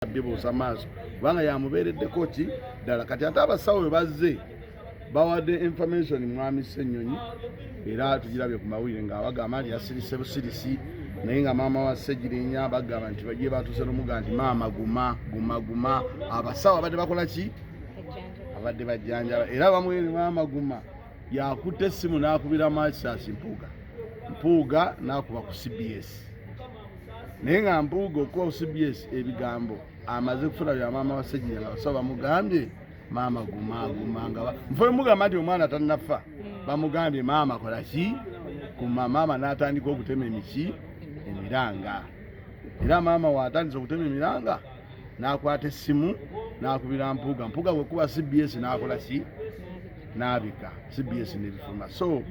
Bibuusa maaso kubanga yamubeereddeko ki ddala. Kati ate abasawo bwe bazze bawadde information mwami Ssenyonyi, era tugirabye ku mawulire ng'abagamba nti yasirise busirisi, naye nga maama wa Ssegirinya bagamba nti bagiye batuuse n'omuga nti maama guma guma guma. Abasawo abadde bakola ki? Abadde bajjanjaba era bamwe maama guma. Yakutte essimu n'akubira Mathias Mpuuga, Mpuuga n'akuba ku CBS, naye nga Mpuuga okuba ku CBS ebigambo amaze kufuna bya maama wa Ssegirinya nga abasawo bamugambye maama guma guma, nga nfe mugamba nti omwana tannafa, bamugambye maama kola ki, guma. Maama n'atandika okutema emiki emiranga, era maama waatandise okutema emiranga n'akwata essimu n'akubira Mpuuga. Mpuuga bwekuba CBS n'akola ki? N'abika CBS n'ebifuluma. So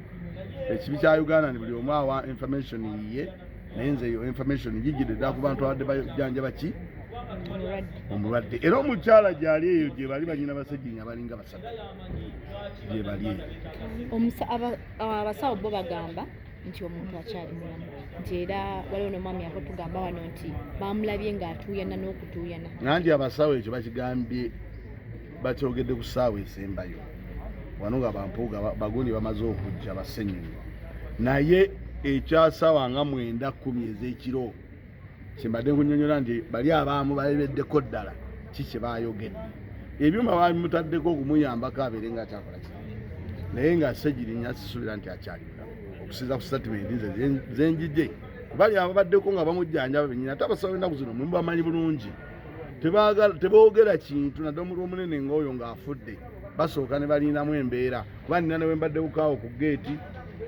ekibi kya Uganda ni buli omu awa information yiye, naye nze eyo information gijjidde ddala ku bantu abadde bajjanjaba ki omulwadde, era omukyala gyali eyo gye bali banyina Baseginya balinga basatu gye bali eyo. Abasawo bo bagamba nti omuntu akyali mulamu, nti era waliwo nomwami ava tugamba wano nti bamulabye ng'atuuyana n'okutuuyana. Nanti abasawo ekyo bakigambye, bakyogedde ku ssaawa esembayo wano nga bampuuga bagundi bamaze okujja Basenyonyi, naye ekyasaawa nga 9:10 ez'ekiro kyembadde nkunyonyola nti bali abaamu babeddeko ddala ki kye bayogedde, ebyuma babimutaddeko okumuyambako abeere nga akyakola ki, naye nga Segirinya sisuubira nti akyali mulamu okusinza ku statement nze zenjije kubali ababaddeko nga bamujjanjaba benyini. Ate abasawo ennaku zino mwe mubamanyi bulungi, teboogera kintu naddala omuntu omunene ng'oyo ng'afudde, basooka ne balindamu embeera. Kuba nina ne bwe mbadde bukaawo ku geeti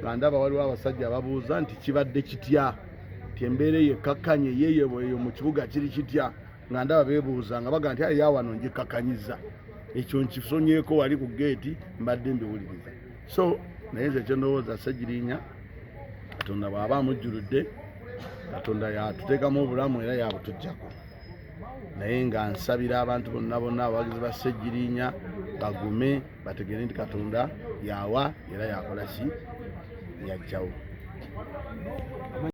nga ndaba waliwo abasajja ababuuza nti kibadde kitya, nti embeera eyo ekkakkanye yeeyo eyo mu kibuga kiri kitya, nga ndaba beebuuza nga baga nti aye yawano ngikkakanyiza ekyo nkisonyeeko wali ku geeti mbadde mbiwuliriza. So naye nze ekyendowooza, Segirinya Katonda bw'aba amujjuludde, Katonda yatuteekamu obulamu era yabutuggyako, naye nga nsabira abantu bonna bonna abawagizi ba Segirinya bagume bategeere nti Katonda yawa era yakola ki, yajjawo.